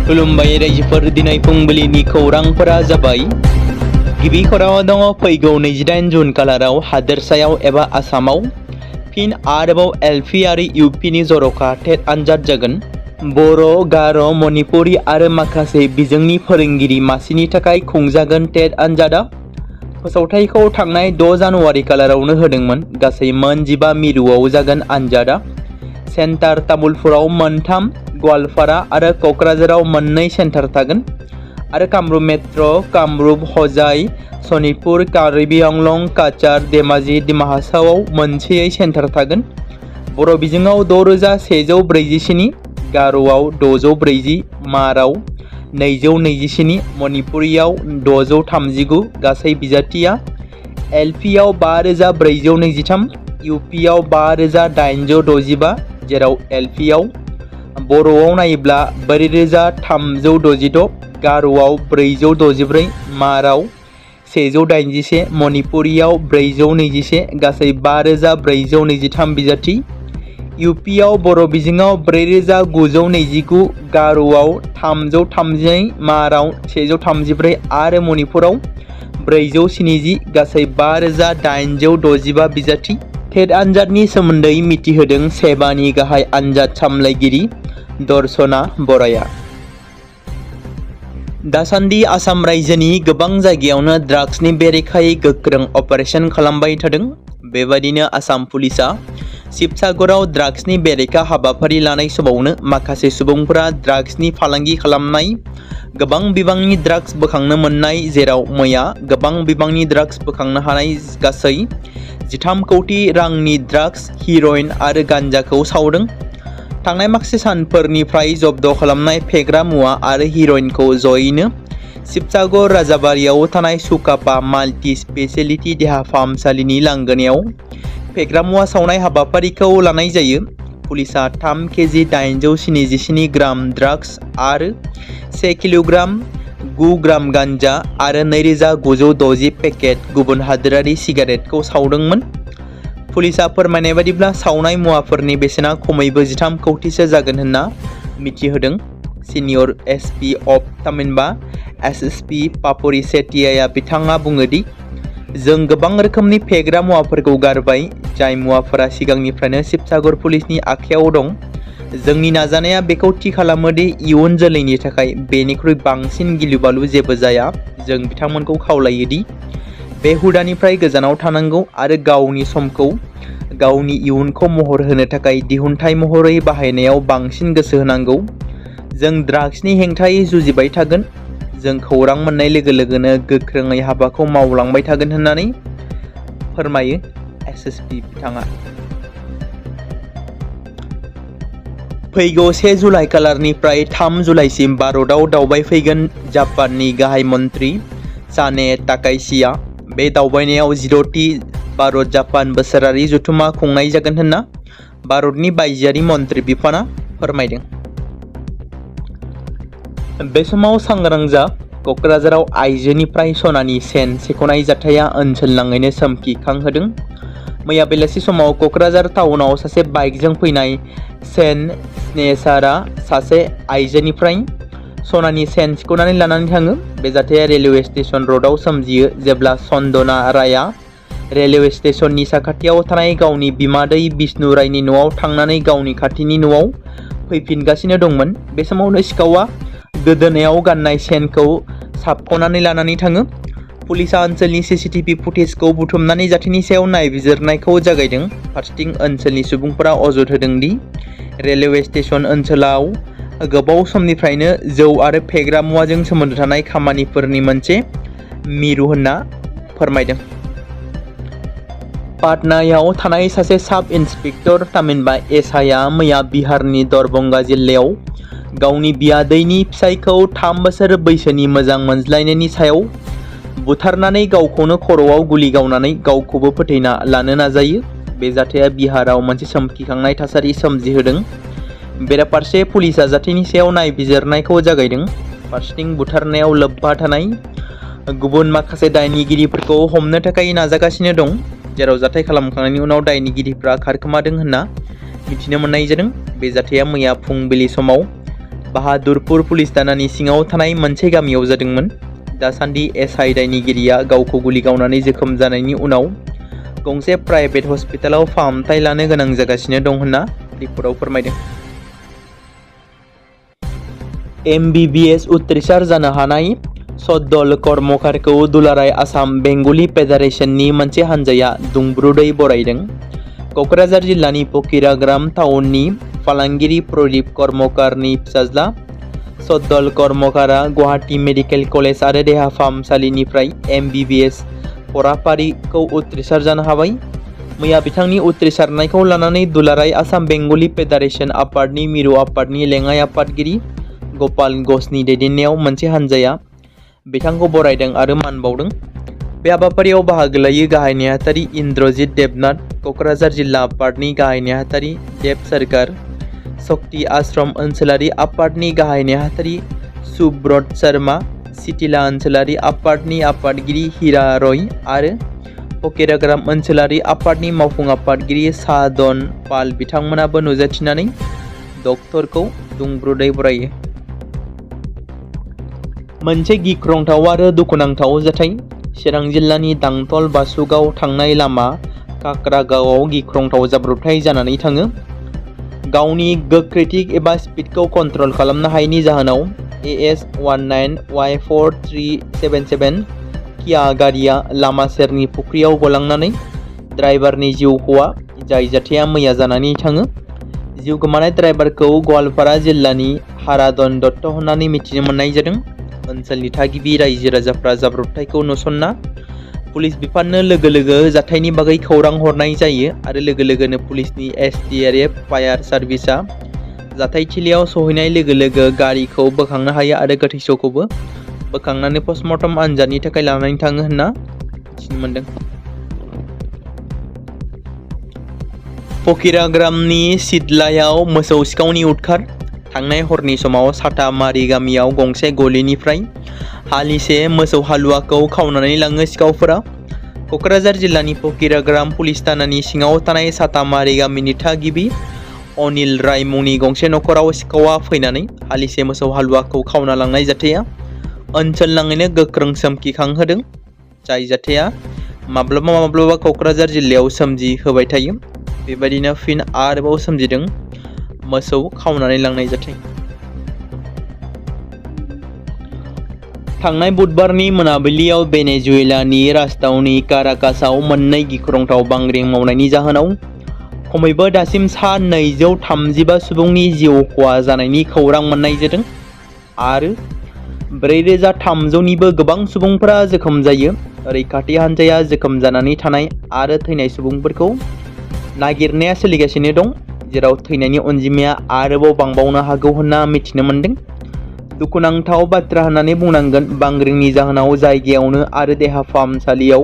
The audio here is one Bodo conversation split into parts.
खुलुमबाय रायजोफोर, दिनै फुंबिलिनि खौरांफोरा जाबाय। गिबि खौराङाव दङ फैगौ 28 जुन खालाराव हादोरसायाव एबा आसामाव फिन आरोबाव एलपि आरो इउपिनि जर'खा टेट आनजाद जागोन। बर', गार', मणिपुरि आरो माखासे बिजोंनि फोरोंगिरि मासिनि थाखाय खुंजागोन टेट आनजादा। फोसावथायखौ थांनाय 6 जानुवारि खालारावनो होदोंमोन। गासै मोन 15 मिरुआव जागोन आनजादा। सेन्टार तामुलपुराव 3, गवालपारा आरो क'क्राझाराव 2 सेन्टार थागोन आरो कामरुप मेट्र', कामरुप, हजाइ, सनितपुर, कार्बि आंलं, काछार, धेमाजि, डिमा हासावआव 1 सेन्टार थागोन। बर' बिजोङाव 6147, गार'आव 640, माराव 227, मणिपुरियाव 639, गासै बिजाथिया एलपिआव 5423, इउपिआव 5865, जेराव एलपिआव बर'आव नायोब्ला 4366, गार'आव 464, माराव 181, मणिपुरियाव 421, गासै 5423 बिजाथि। इउपिआव बर' बिजोङाव 4929, गार'आव 332, माराव 134 आरो मणिपुराव 470, गासै 5865 बिजाथि। टेट आनजादनि सोमोन्दै मिथिहोदों सेबानि गाहाय आनजाद सामलायगिरि दर्शना बराया। दासान्दि आसाम रायजोनि गोबां जायगायावनो ड्राग्सनि बेरेखायै गोख्रों अपारेशन खालामबाय थादों। बेबायदिनो आसाम पुलिसा शिबसागराव ड्राग्सनि बेरेखा हाबाफारि लानाय समावनो माखासे सुबुंफोरा ड्राग्सनि फालांगि खालामनाय, गोबां बिबांनि ड्राग्स बोखांनो मोननाय, जेराव मैया गोबां बिबांनि ड्राग्स बोखांनो हानाय गासै 13 कौटि रांनि ड्राग्स, हिर'इन आरो गान्जाखौ सावदों। थांनाय माखासे सानफोरनिफ्राय जब्द खालामनाय फेग्रा मुवा आरो हिर'इनखौ जयैनो शिबसागर राजाबारियाव थानाय सुकापा माल्टि स्पेशेलिटि देहा फाहामसालिनि लांगोनायाव फेग्रा मुवा सावनाय हाबाफारिखौ लानाय जायो। पुलिसा 3 केजि 877 ग्राम ड्राग्स आरो 1 किल'ग्राम 9 ग्राम गान्जा आरो 2960 पेकेट गुबुन हादोरारि सिगारेटखौ सावदोंमोन। पुलिसा फोरमायनाय बादिब्ला सावनाय मुवाफोरनि बेसेना खमैबो 13 कौटिसो जागोन होनना मिथिहोदों। सिनियर एसपि अफ तामिनबा एसएसपि पापरि सेटियाया बिथाङा बुङोदि, जों गोबां रोखोमनि फेग्रा मुवाफोरखौ गारबाय, जाय मुवाफोरा सिगांनिफ्रायनो शिबसागर पुलिसनि आखायाव दं। जोंनि नाजानाया बेखौ थि खालामो दि इयुन जोलैनि थाखाय बेनिख्रुइ बांसिन गिलुबालु जेबो जाया। जों बिथांमोनखौ खावलायो दि बे हुदानिफ्राय गोजानाव थानांगौ आरो गावनि समखौ गावनि इयुनखौ महर होनो थाखाय दिहुनथाय महरै बाहायनायाव बांसिन गोसो होनांगौ। जों ड्राग्सनि हेंथायै जुजिबाय थागोन। जों खौरां मोननाय लोगो लोगोनो गोख्रोङै हाबाखौ मावलांबाय थागोन होननानै फोरमायो एसएसपि बिथाङा। फैगौ 1 जुलाइ खालारनिफ्राय 3 जुलाइसिम भारतआव दावबायफैगोन जापाननि गाहाय मन्थ्रि साने ताकाइचिया। बे दावबायनायाव 10थि भारत जापान बोसोरारि जथुम्मा खुंनाय जागोन होनना भारतनि बायजोआरि मन्थ्रि बिफाना फोरमायदों। बे समाव सांग्रां जा, क'क्राझाराव आइजोनिफ्राय सनानि चेन सेख'नाय जाथाया ओनसोलनाङैनो सोमखिखांहोदों। मैया बेलासि समाव क'क्राझार टाउनाव सासे बाइकजों फैनाय चेन स्नेचारा सासे आइजोनिफ्राय सनानि चेन सिख'नानै लानानै थाङो। बे जाथाया रेलवे स्टेशन र'डआव सोमजियो जेब्ला चन्दना रायआ रेलवे स्टेशननि साखाथियाव थानाय गावनि बिमादै बिष्णु रायनि न'आव थांनानै गावनि खाथिनि न'आव फैफिनगासिनो दंमोन। बे समावनो सिखावआ गोदोनायाव गाननाय चेनखौ साबख'नानै लानानै थाङो। पुलिसा ओनसोलनि सीसीटीवी फुटेजखौ बुथुमनानै जाथायनि सायाव नायबिजिरनायखौ जागायदों। फारसेथिं ओनसोलनि सुबुंफोरा अजद होदों दि रेलवे स्टेशन ओनसोलाव गोबाव समनिफ्रायनो जौ आरो फेग्रा मुवाजों सोमोन्दो थानाय खामानिफोरनि मोनसे मिरु होनना फोरमायदों। पाटनायाव थानाय सासे साब इन्सपेक्टर तामिनबा एसआइआ मैया बिहारनि दरभंगा जिल्लायाव गावनि बियादैनि फिसायखौ 3 बोसोर बैसोनि मोजां मोनज्लायनायनि सायाव बुथारनानै गावखौनो खर'आव गुलि गावनानै गावखौबो फोथैना लानो नाजायो। बे जाथाया बिहाराव मोनसे सोमखिखांनाय थासारि सोमजिहोदों। बेराफारसे पुलिसा जाथायनि सायाव नायबिजिरनायखौ जागायदों। फारसेथिं बुथारनायाव लोब्बा थानाय गुबुन माखासे दायनिगिरिफोरखौ हमनो थाखाय नाजागासिनो दं, जेराव जाथाय खालामखांनायनि उनाव दायनिगिरिफ्रा खारखोमादों होनना मिथिनो मोननाय जादों। बे जाथाया मैया फुंबिलि समाव बाहादुरपुर पुलिस थानानि सिङाव थानाय मोनसे गामियाव जादोंमोन। दासान्दि एसआइ दायनिगिरिया गावखौ गुलि गावनानै जोखोम जानायनि उनाव गंसे प्राइभेट हस्पिटालाव फाहामथाय लानो गोनां जागासिनो दं होनना रिपर्टआव फोरमायदों। MBBS उथ्रिसार जानो हानाय सद्दल कर्मकारखौ दुलाराय आसाम बेंगलि फेडारेशननि मोनसे हानजाया दुंब्रुदै बरायदों। क'क्राझार जिल्लानि फकिराग्राम टाउननि फालांगिरि प्रदीप कर्मकारनि फिसाज्ला सद्दल कर्मकारा गुवाहाटी मेडिकेल कलेज आरो देहा फाहामसालिनिफ्राय MBBS फराफारिखौ उथ्रिसार जानो हाबाय। मैया बिथांनि उथ्रिसारनायखौ लानानै दुलाराय आसाम बेंगलि फेडारेशन आफादनि मिरु आफादनि लेङाइ आफादगिरि गपाल घोषनि दैदेननायाव मोनसे हानजाया बिथांखौ बरायदों आरो मान बावदों। बे हाबाफारियाव बाहागो लायो गाहाय नेहाथारि इन्द्रजित देबनाथ, क'क्राझार जिल्ला आफादनि गाहाय नेहाथारि देब सरकार, शक्ति आश्रम ओनसोलारि आफादनि गाहाय नेहाथारि सुब्रत शर्मा, सिटिला ओनसोलारि आफादनि आफादगिरि हिरा रय आरो फकिराग्राम ओनसोलारि आफादनि मावफुं आफादगिरि सादन पाल बिथांमोनाबो नुजाथिनानै डक्टरखौ दुंब्रुदै बरायो। मोनसे गिख्रंथाव आरो दुखुनांथाव जाथाय। चिरां जिल्लानि दांतल बासुगाव थांनाय लामा काकरागावआव गिख्रंथाव जाब्रबथाय जानानै थाङो। गावनि गोख्रैथि एबा स्पिडखौ कन्ट्रल खालामनो हायैनि जाहोनाव AS19Y4377 किया गारिया लामा सेरनि फुख्रियाव गलांनानै ड्राइभारनि जिउ खहा, जाय जाथाया मैया जानानै थाङो। जिउ गोमानाय ड्राइभारखौ गवालपारा जिल्लानि हाराधन दत्त होननानै मिथिनो मोननाय जादों। ओनसोलनि थागिबि रायजो राजाफ्रा जाब्रबथायखौ नुसनना पुलिस बिफाननो लोगो लोगो जाथायनि बागै खौरां हरनाय जायो आरो लोगो लोगोनो पुलिसनि SDRF फायार सार्भिसआ जाथायथिलियाव सहैनाय लोगो लोगो गारिखौ बोखांनो हायो आरो गोथै सहखौबो बोखांनानै पस्टमर्टम आनजादनि थाखाय लानानै थाङो होनना मिथिनो मोनदों। फकिराग्रामनि सिदलायाव मोसौ सिखावनि उदखार। थांनाय हरनि समाव सातामारि गामियाव गंसे गलिनिफ्राय हालिसे मोसौ हालुवाखौ खावनानै लाङो सिखावफोरा। क'क्राझार जिल्लानि फकिराग्राम पुलिस थानानि सिङाव थानाय सातामारि गामिनि थागिबि अनिल राय मुंनि गंसे न'खराव सिखावा फैनानै हालिसे मोसौ हालुवाखौ खावना लांनाय जाथाया ओनसोल नाङैनो गोख्रों सोमखिखांहोदों। जाय जाथाया माब्लाबा माब्लाबा क'क्राझार जिल्लायाव सोमजिहोबाय थायो। बेबायदिनो फिन आरोबाव सोमजिदों मोसौ खावनानै लांनाय जाथाय। थांनाय बुधबारनि मोनाबिलियाव वेनेजुएलानि राजथावनि काराकासआव मोननै गिख्रंथाव बांग्रिं मावनायनि जाहोनाव खमैबो दासिम सा 235 सुबुंनि जिउ खहा जानायनि खौरां मोननाय जादों आरो 4300निबो गोबां सुबुंफोरा जोखोम जायो। रैखाथि हान्जाया जोखोम जानानै थानाय आरो थैनाय सुबुंफोरखौ नागिरनाया सोलिगासिनो दं, जेराव थैनायनि अनजिमाया आरोबाव बांबावनो हागौ होनना मिथिनो मोनदों। दुखुनांथाव बाथ्रा होननानै बुंनांगोन, बांग्रिंनि जाहोनाव जायगायावनो आरो देहा फाहामसालियाव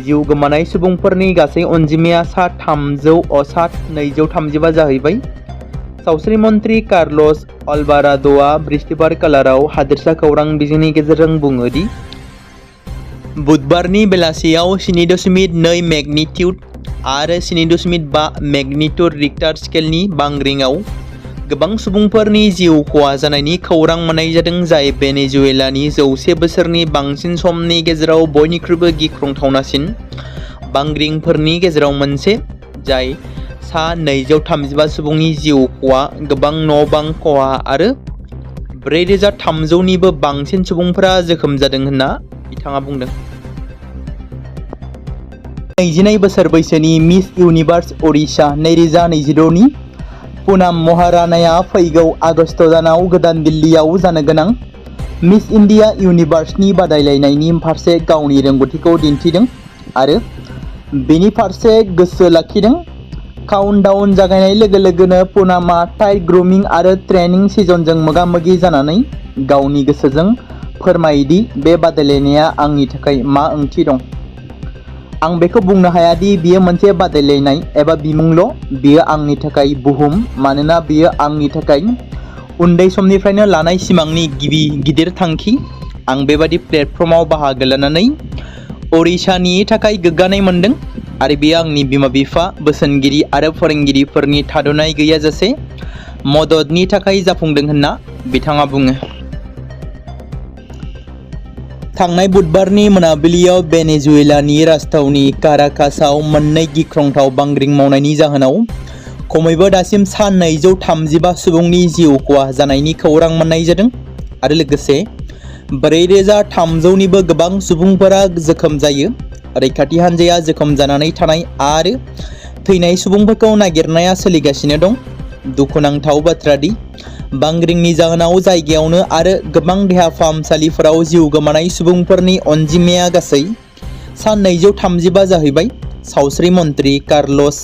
जिउ गोमानाय सुबुंफोरनि गासै अनजिमाया सा 235 जाहैबाय। सावस्रि मन्त्रि कार्लस अल्भाराड'आ बृहस्पतिबार कालाराव हादोरसा खौरां बिजोंनि गेजेरजों बुङो दि बुधबारनि बेलासियाव 7.2 मेगनिट्युड आरो 7.5 मेगनिट्युड रिक्टार स्केलनि बांग्रिंआव गोबां सुबुंफोरनि जिउ खहा जानायनि खौरां मोननाय जादों, जाय वेनेजुएलानि 100 बोसोरनि बांसिन समनि गेजेराव बयनिख्रुइबो गिख्रंथावनासिन बांग्रिंफोरनि गेजेराव मोनसे, जाय सा 235 सुबुंनि जिउ खहा, गोबां न' बां खहा आरो 4300निबो बांसिन सुबुंफोरा जोखोम जादों होनना बिथाङा बुंदों। 22 बोसोर बैसोनि मिस इउनिभार्स ओडिशा 2026 नि पुनाम महारानाया फैगौ आगस्त दानाव गोदान दिल्लीयाव जानो गोनां मिस इन्डिया इउनिभार्सनि बादायलायनायनि फारसे गावनि रोंग'थिखौ दिन्थिदों आरो बेनि फारसे गोसो लाखिदों। काउन्टडाउन जागायनाय लोगो लोगोनो पुनामआ टाइट ग्रुमिं आरो ट्रेनिं सिजनजों मोगा-मोगि जानानै गावनि गोसोजों फोरमायो दि बे बादायलायनाया आंनि थाखाय मा ओंथि दं। आं बेखौ बुंनो हाया दि बेयो मोनसे बादायलायनाय एबा बिमुंल', बेयो आंनि थाखाय बुहुम, मानोना बेयो आंनि थाखाय उन्दै समनिफ्रायनो लानाय सिमांनि गिबि गिदिर थांखि। आं बेबादि प्लेटफर्माव बाहागो लानानै ओडिशानि थाखाय गोग्गानाय मोनदों आरो बेयो आंनि बिमा-बिफा, बोसोनगिरि आरो फोरोंगिरिफोरनि थाद'नाय गैयाजासे मददनि थाखाय जाफुंदों होनना बिथाङा बुङो। थांनाय बुधबारनि मोनाबिलियाव वेनेजुएलानि राजथावनि काराकासआव मोननै गिख्रंथाव बांग्रिं मावनायनि जाहोनाव खमैबो दासिम सा 235 सुबुंनि जिउ खहा जानायनि खौरां मोननाय जादों आरो लोगोसे 4300निबो गोबां सुबुंफोरा जोखोम जायो। रैखाथि हान्जाया जोखोम जानानै थानाय आरो थैनाय सुबुंफोरखौ नागिरनाया सोलिगासिनो दं। दुखुनांथाव बाथ्रा दि बांग्रिंनि जाहोनाव जायगायावनो आरो गोबां देहा फाहामसालिफोराव जिउ गोमानाय सुबुंफोरनि अनजिमाया गासै सा 235 जाहैबाय। सावस्रि मन्त्रि कार्लस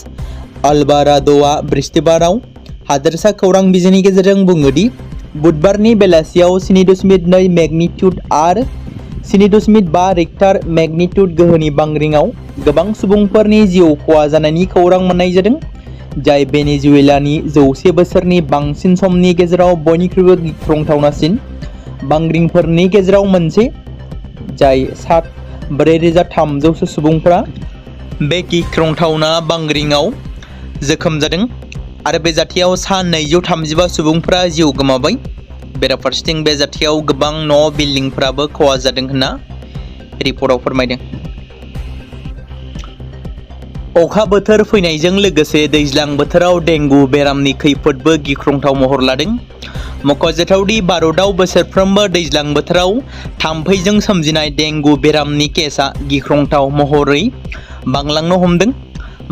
आलभाराड'आ बृहस्पतिबाराव हादोरसा खौरां बिजोंनि गेजेरजों बुङो दि बुधबारनि बेलासियाव 7.2 मेगनिट्युड आरो 7.5 रिक्टार मेगनिट्युड गोहोनि बांग्रिंआव गोबां सुबुंफोरनि जिउ खहा जानायनि खौरां मोननाय जादों, जाय वेनेजुएलानि 100 बोसोरनि बांसिन समनि गेजेराव बयनिख्रुइबो गिख्रंथावनासिन बांग्रिंफोरनि गेजेराव मोनसे, जाय 4300 सुबुंफोरा बे गिख्रंथावना बांग्रिंआव जोखोम जादों आरो बे जाथायाव सा 235 सुबुंफोरा जिउ गोमाबाय। बेराफारसेथिं बे जाथायाव गोबां न' बिल्डिंफोराबो खहा जादों होनना रिपर्टआव फोरमायदों। अखा बोथोर फैनायजों लोगोसे दैज्लां बोथोराव डेंगु बेरामनि खैफोदबो गिख्रंथाव महर लादों। मख'जाथाव दि भारतआव बोसोरफ्रोमबो दैज्लां बोथोराव थाम्फैजों सोमजिनाय डेंगु बेरामनि केसआ गिख्रंथाव महरै बांलांनो हमदों।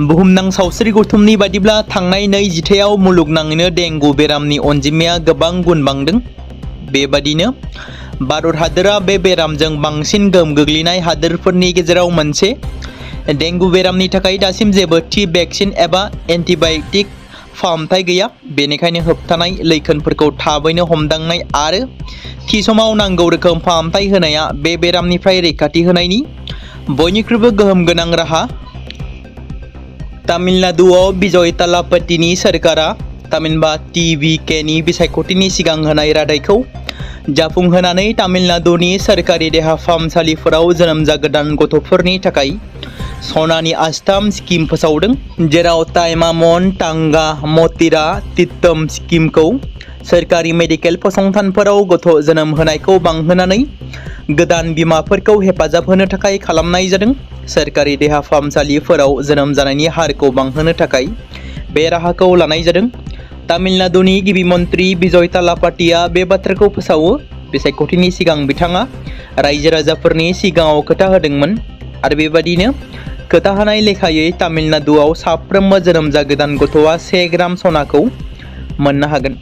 बुहुमनां सावस्रि गौथुमनि बायदिब्ला थांनाय 2 जिथाइयाव मुलुगनाङैनो डेंगु बेरामनि अनजिमाया गोबां गुन बांदों। बेबादिनो भारत हादोरा बे बेरामजों बांसिन गोहोम गोग्लैनाय हादोरफोरनि गेजेराव मोनसे। डेंगु बेरामनि थाखाय दासिम जेबो थि भेक्सिन एबा एन्टिबाय'टिक फाहामथाय गैया। बेनिखायनो होबथानाय लैखोनफोरखौ थाबैनो हमदांनाय आरो थि समाव नांगौ रोखोम फाहामथाय होनाया बे बेरामनिफ्राय रैखाथि होनायनि बयनिख्रुइबो गोहोम गोनां राहा। तामिलनाडुआव विजय थालापतिनि सोरखारा तामिनबा टिभिकेनि बिसायख'थिनि सिगां होनाय रादायखौ जाफुंहोनानै तामिलनाडुनि सोरखारि देहा फाहामसालिफोराव जोनोम जागोदान गथ'फोरनि थाखाय सनानि आस्थाम स्किम फोसावदों, जेराव तायमामन टांगा मतिरा तिट्टम स्किमखौ सोरखारि मेडिकेल फसंथानफोराव गथ' जोनोम होनायखौ बांहोनानै गोदान बिमाफोरखौ हेफाजाब होनो थाखाय खालामनाय जादों। सोरखारि देहा फाहामसालिफोराव जोनोम जानायनि हारखौ बांहोनो थाखाय बे राहाखौ लानाय जादों। तामिलनाडुनि गिबि मन्त्रि विजय थालापातिया बे बाथ्राखौ फोसावो। बिसायख'थिनि सिगां बिथाङा रायजो राजाफोरनि सिगाङाव खोथा होदोंमोन आरो बेबादिनो खोथा होनाय लेखायै तामिलनाडुआव साफ्रोमबो जोनोम जागोदान गथ'आ 1 ग्राम सनाखौ मोननो हागोन।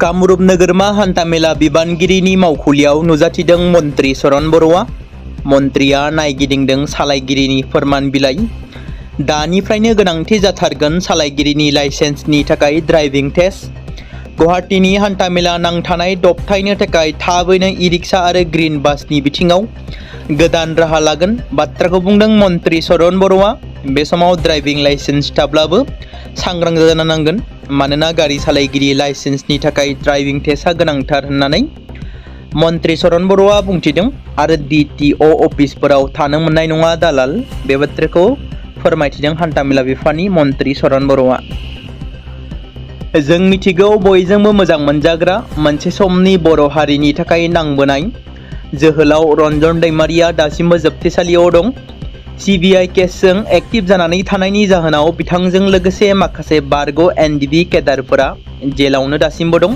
कामरुप नोगोरमा हान्थामेला बिबानगिरिनि मावखुलियाव नुजाथिदों मन्त्रि चरण बर'आ। मन्त्रिया नायगिदिंदों सालायगिरिनि फोरमान बिलाइ। दानिफ्रायनो गोनांथि जाथारगोन सालायगिरिनि लाइसेन्सनि थाखाय ड्राइभिं टेस्ट। गुवाहाटीनि हान्थामेला नांथानाय दबथायनो थाखाय थाबैनो ई-रिक्सा आरो ग्रीन बासनि बिथिङाव गोदान राहा लागोन बाथ्राखौ बुंदों मन्त्रि चरण बर'आ। बे समाव ड्राइभिं लाइसेन्स थाब्लाबो सांग्रां जानो नांगोन, मानोना गारि सालायगिरि लाइसेन्सनि थाखाय ड्राइभिं टेस्टआ गोनांथार होननानै मन्त्रि चरण बर'आ बुंथिदों आरो DTO अफिसफोराव थानो मोननाय नङा दालाल। बे बाथ्राखौ फोरमायथिदों हान्थामेला बिफाननि मन्त्रि चरण बर'आ। जों मिथिगौ बयजोंबो मोजां मोनजाग्रा मोनसे समनि बर' हारिनि थाखाय नांबोनाय जोहोलाव रन्जन दैमारिया दासिमबो जोबथेसालियाव दं। CBI केसजों एक्टिभ जानानै थानायनि जाहोनाव बिथांजों लोगोसे माखासे बारग' NDB केडारफोरा जेलावनो दासिमबो दं।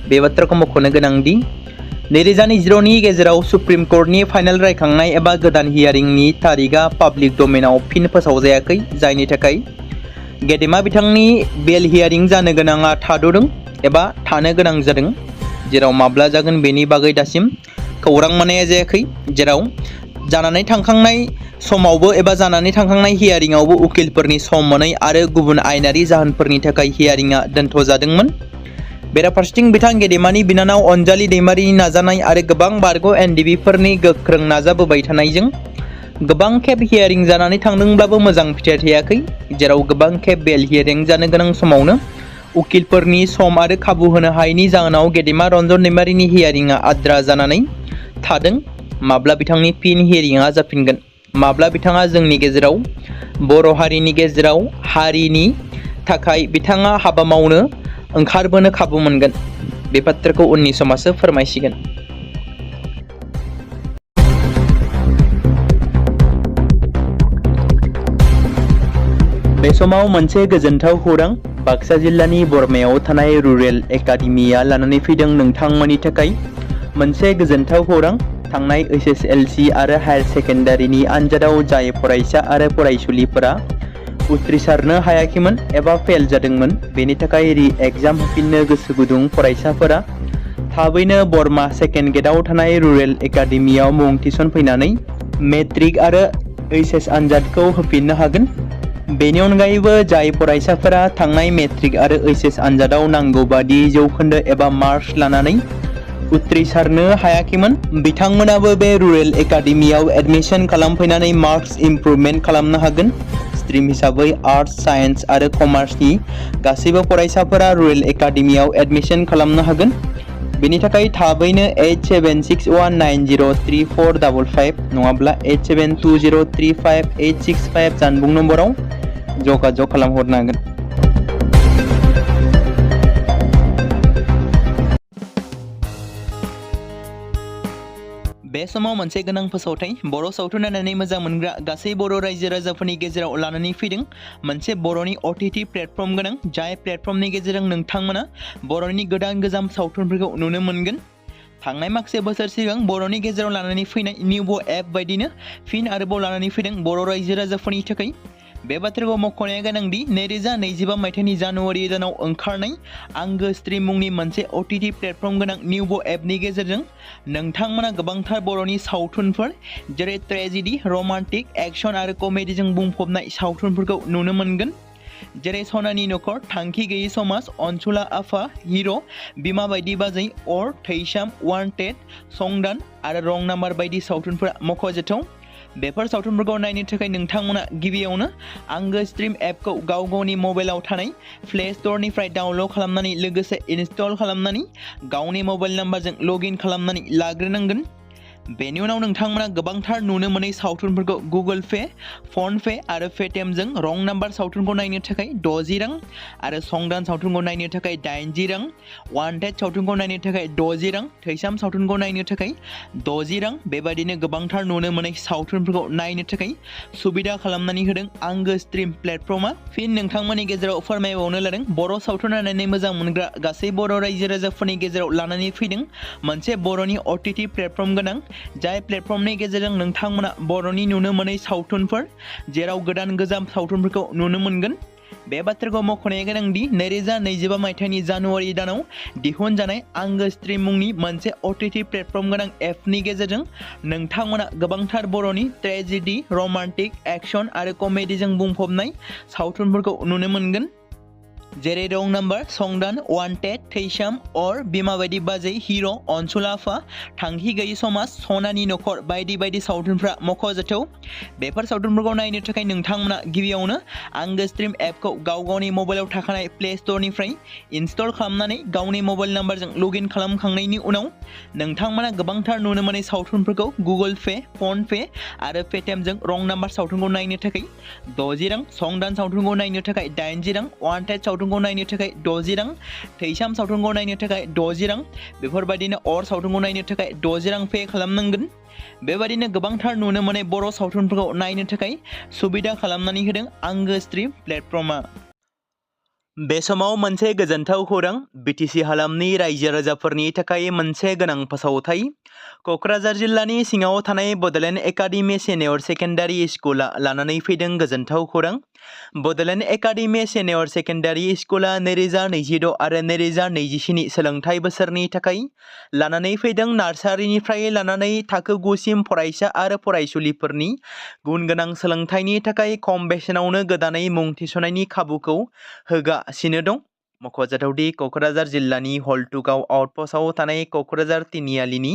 बे बाथ्राखौ मख'नो गोनांदि 2020नि गेजेराव सुप्रिम कर्टनि फाइनाल रायखांनाय एबा गोदान हियारिंनि तारिखआ पाब्लिक डमेनाव फिन फोसावजायाखै, जायनि थाखाय गेदेमा बिथांनि बेल हियारिं जानो गोनाङा थाद'दों एबा थानो गोनां जादों, जेराव माब्ला जागोन बेनि बागै दासिम खौरां मोननाय जायाखै। जेराव जानानै थांखांनाय समावबो एबा जानानै थांखांनाय हियारिंआवबो उकिलफोरनि सम मोनै आरो गुबुन आयेनारि जाहोनफोरनि थाखाय हियारिंआ दोनथ'जादोंमोन। बेराफारसेथिं बिथां गेदेमानि बिनानाव अनजालि दैमारिनि नाजानाय आरो गोबां बारग' NDBफोरनि गोख्रों नाजाबोबाय थानायजों गोबां खेब हियारिं जानानै थांदोंब्लाबो मोजां फिथाइ थायाखै, जेराव गोबां खेब बेल हियारिं जानो गोनां समावनो उकिलफोरनि सम आरो खाबु होनो हायैनि जाहोनाव गेदेमा रन्जन दैमारिनि हियारिंआ आद्रा जानानै थादों। माब्ला बिथांनि फिन हियारिंआ जाफिनगोन, माब्ला बिथाङा जोंनि गेजेराव बर' हारिनि गेजेराव हारिनि थाखाय बिथाङा हाबा मावनो ओंखारबोनो खाबु मोनगोन। बे बाथ्राखौ उननि समासो फोरमायसिगोन। बे समाव मोनसे गोजोनथाव खौरां बाक्सा जिल्लानि बरमायाव थानाय रुरेल एकाडेमिया लानानै फैदों नोंथांमोननि थाखाय मोनसे गोजोनथाव खौरां। थांनाय SSLC आरो हायार सेकेन्डारिनि आनजादाव जाय फरायसा आरो फरायसुलिफोरा उथ्रिसारनो हायाखैमोन एबा फेल जादोंमोन, बेनि थाखाय रि-एग्जाम होफिननो गोसो गुदुं फरायसाफोरा थाबैनो बरमा सेकेन्ड गेटआव थानाय रुरेल एकाडेमियाव मुं थिसनफैनानै मेट्रिक आरो HS आनजादखौ होफिननो हागोन। बेनि अनगायैबो जाय फरायसाफोरा थांनाय मेट्रिक आरो HS आनजादाव नांगौ बादि जौखोन्दो एबा मार्क्स लानानै उथ्रिसारनो हायाखैमोन, बिथांमोनाबो बे रुरेल एकाडेमियाव एडमिशन खालामफैनानै मार्क्स इमप्रुभमेन्ट खालामनो हागोन। स्ट्रिम हिसाबै आर्ट्स, साइन्स आरो कमार्सनि गासैबो फरायसाफोरा रुरेल एकाडेमियाव एडमिशन खालामनो हागोन। बेनि थाखाय थाबैनो 8761903455 नङाब्ला 8720358665 जानबुं नम्बराव जगाजग खालामहरनो हागोन। बे समाव मोनसे गोनां फोसावथाय बर' सावथुन नायनानै मोजां मोनग्रा गासै बर' रायजो राजाफोरनि गेजेराव लानानै फैदों मोनसे बर'नि OTT प्लेटफर्म गोनां, जाय प्लेटफर्मनि गेजेरजों नोंथांमोना बर'नि गोदान गोजाम सावथुनफोरखौ नुनो मोनगोन। थांनाय माखासे बोसोर सिगां बर'नि गेजेराव लानानै फैनाय निउबो एप बायदिनो फिन आरोबाव लानानै फैदों बर' रायजो राजाफोरनि थाखाय। बे बाथ्राखौ मख'नाया गोनांदि 2025 मायथाइनि जानुवारि दानाव ओंखारनाय आंगो स्ट्रिम मुंनि मोनसे OTT प्लेटफर्म गोनां निउबो एपनि गेजेरजों नोंथांमोना गोबांथार बर'नि सावथुनफोर जेरै ट्रेजेडी, रमान्टिक, एक्शन आरो कमेडीजों बुंफबनाय सावथुनफोरखौ नुनो मोनगोन। जेरै सनानि नखर, थांखि गैयै समाज, अनसुला आफा, हिर', बिमा बायदि बाजै, अर, थैसाम, वान्टेड, संदान आरो रं नाम्बार बायदि सावथुनफोरा मख'जाथाव। बेफोर सावथुनफोरखौ नायनो थाखाय नोंथांमोना गिबियावनो आंगो स्ट्रिम एपखौ गावनि मबाइलाव थानाय प्ले स्ट'रनिफ्राय डाउनल'ड खालामनानै लोगोसे इनस्टल खालामनानै गावनि मबाइल नाम्बारजों लगइन खालामनानै लाग्रोनांगोन। बेनि उनाव नोंथांमोना गोबांथार नुनो मोनै सावथुनफोरखौ गुगोल पे, फन पे आरो पेटिएमजों रं नाम्बार सावथुनखौ नायनो थाखाय 60 रां आरो संदान सावथुनखौ नायनो थाखाय 80 रां, वान्टेड सावथुनखौ नायनो थाखाय 60 रां, थैसाम सावथुनखौ नायनो थाखाय 60 रां, बेबायदिनो गोबांथार नुनो मोनै सावथुनफोरखौ नायनो थाखाय सुबिदा खालामनानै होदों आंगो स्ट्रिम प्लेटफर्मा। फिन नोंथांमोननि गेजेराव फोरमायबावनो लादों बर' सावथुन नायनानै मोजां मोनग्रा गासै बर' रायजो राजाफोरनि गेजेराव लानानै फैदों मोनसे बर'नि OTT प्लेटफर्म गोनां, जाय प्लेटफर्मनि गेजेरजों नोंथांमोना बर'नि नुनो मोनै सावथुनफोर जेराव गोदान गोजाम सावथुनफोरखौ नुनो मोनगोन। बे बाथ्राखौ मख'नाया गोनांदि 2025 मायथाइनि जानुवारि दानाव दिहुनजानाय आंगो स्ट्रिम मुंनि मोनसे OTT प्लेटफर्म गोनां एपनि गेजेरजों नोंथांमोना गोबांथार बर'नि ट्रेजेडी, रमान्टिक, एक्शन आरो कमेडीजों बुंफबनाय सावथुनफोरखौ नुनो मोनगोन। जेरै रं नाम्बार, संदान, वान्टेड, थैसाम, अर, बिमा बायदि बाजै, हिर', अनसुला आफा, थांखि गैयै समाज, सनानि नखर बायदि बायदि सावथुनफ्रा मख'जाथाव। बेफोर सावथुनफोरखौ नायनो थाखाय नोंथांमोना गिबियावनो आंगो स्ट्रिम एपखौ गावनि मबाइलाव थाखानाय प्ले स्ट'रनिफ्राय इनस्टल खालामनानै गावनि मबाइल नाम्बारजों लगइन खालामखांनायनि उनाव नोंथांमोना गोबांथार नुनो मोनै सावथुनफोरखौ गुगोल पे, फन पे आरो पेटिएमजों रं नाम्बार सावथुनखौ नायनो थाखाय 60 रां, संदान सावथुनखौ नायनो थाखाय 80 रां, वान्टेड सावथुनखौ नायनो थाखाय 60 रां, थैसाम सावथुनखौ नायनो थाखाय 60 रां, बेफोरबायदिनो अर सावथुनखौ नायनो थाखाय 60 रां पे खालामनांगोन। बेबायदिनो गोबांथार नुनो मोनै बर' सावथुनफोरखौ नायनो थाखाय सुबिदा खालामनानै होदों आंगो स्ट्रिम प्लेटफर्मा। बे समाव मोनसे गोजोनथाव खौरां BTC हालामनि रायजो राजाफोरनि थाखाय मोनसे गोनां फोसावथाय। क'क्राझार जिल्लानि सिङाव थानाय बड'लेण्ड एकाडेमि सिनियर सेकेन्डारि स्कुला लानानै फैदों गोजोनथाव खौरां। बड'लेण्ड एकाडेमि सिनियर सेकेन्डारि स्कुला 2026 आरो 2027 सोलोंथाइ बोसोरनि थाखाय लानानै फैदों नार्सारिनिफ्राय लानानै थाखो 9 सिम फरायसा आरो फरायसुलिफोरनि गुन गोनां सोलोंथाइनि थाखाय खम बेसेनावनो गोदानै मुं थिसननायनि खाबुखौ होगासिनो दं। मख'जाथावदि क'क्राझार जिल्लानि हल्टुगाव आउटपस्टआव थानाय क'क्राझार तिनिआलिनि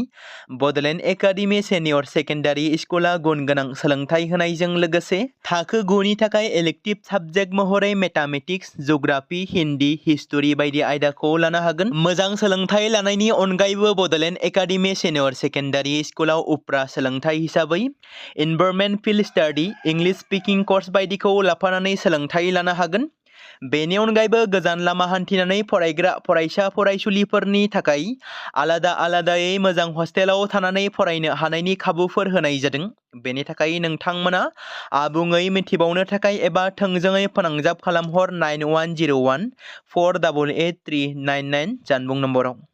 बड'लेण्ड एकाडेमि सिनियर सेकेन्डारि स्कुला गुन गोनां सोलोंथाइ होनायजों लोगोसे थाखो 9 नि थाखाय इलेक्टिभ साबजेक्ट महरै मेथामेटिक्स, जिअ'ग्राफि, हिन्दी, हिस्टरि बायदि आयदाखौ लानो हागोन। मोजां सोलोंथाइ लानायनि अनगायैबो बड'लेण्ड एकाडेमि सिनियर सेकेन्डारि स्कुलाव उफ्रा सोलोंथाइ हिसाबै environment field study, English speaking course बायदिखौ लाफानानै सोलोंथाइ लानो हागोन। बेनि अनगायैबो गोजान लामा हान्थिनानै फरायग्रा फरायसा फरायसुलिफोरनि थाखाय आलादा आलादायै मोजां हस्टेलाव थानानै फरायनो हानायनि खाबुफोर होनाय जादों। बेनि थाखाय नोंथांमोना आबुङै मिथिबावनो थाखाय एबा थोंजोङै फोनांजाब खालामहर 9101 488 399 जानबुं नम्बराव।